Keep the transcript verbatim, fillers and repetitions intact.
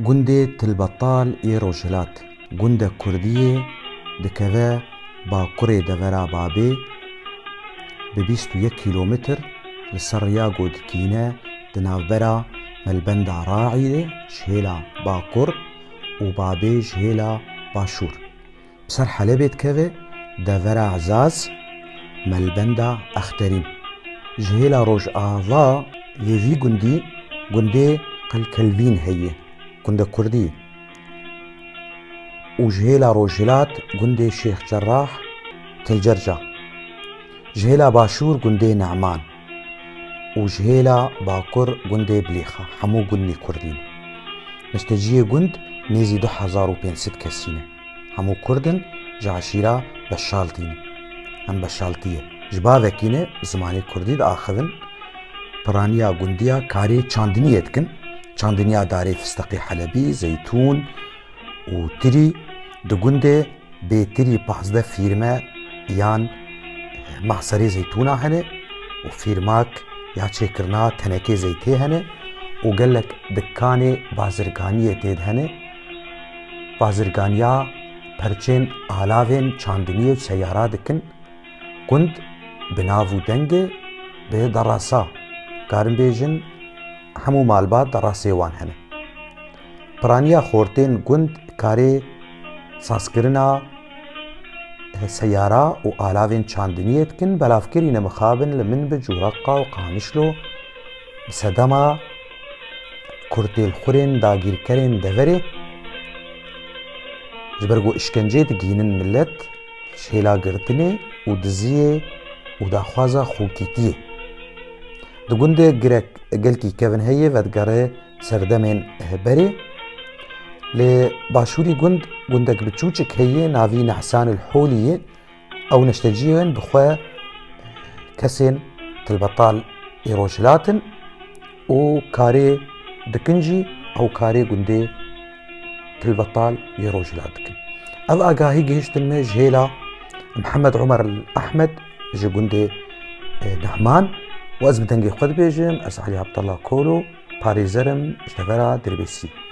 Gundê Tilbetal yê Rojhilat, gundek kurdî yê, dikeve bakurê devera Babê, bi bîst û yek kîlometr li ser riya ku dikîne di navbera Melbenda Raî de ji hêla bakur û Babê ji hêla başûr. Bi ser Helebê dikeve, devera Ezaz, Melbenda Exterîn. Ji hêla rojava yê vî gundî, gundê Qelkelvîn heye, gundek kurdî. Û ji hêla rojhilat gundê Şêx Cerrah, Tilcerca. Ji hêla başûr gundê Ne'man. Û ji hêla bakur gundê Bilêxa. Hemû gundê kurdî ne. Neşteciyê gund nêzî du hezar û pênc sed kesî ne. Hemû kurd in, ji eşîra Beşaltî ne. Em Beşaltî ye. Ji bavekî ne, zimanê kurdî diaxivin. Piraniya gundiya karê çandiniyê dikin. Çandiniya darê fisteqê Helebî, zeytûn û tirî. Di gundê bêtirî pazdeh fîrme yan mahserê zeytûna hene û fîrmak ya çêkirina tenekê zeytê hene û gelek dikanê bazirganiyê tê de hene. Bazirganiya perçên alavên çandiniyê û seyara dikin. Gund bi nav û dengê bi derasa, karin bêjin hemû malbat derasê wan hene. Piraniya xortên gund karê sazkirina seyara û alavên çandiniyê dikin, belavkirî ne mixabin li min bi Cûreqa û Qamişlo, bi sedema kurtêlxurên dagîrkerên deverê, ji ber ku îşkencê digihînin millet, ji hêla girtinê û diziyê û daxwaza xokîtiyê. Di gundê girek gelkî kevin heye vedigere serdemên berê. Li başûrî gund, gundek biçûçik heye, navî Nehsan el Holî ye. Ew neşteciyên bi xwe kesên Tilbetal ê Rojhilat in û karê dikin jî, ew karê gundê Tilbetal yê Rojhilat dikin. Ev agahî gihiştin me ji hêla Mihemed Omer el Ehmed ji gundê, e, Nehman û ez bi dengê xwe dibêjim, ez Elî Abdullah Kolo, parêzer im ji devera Dirbêsiyê.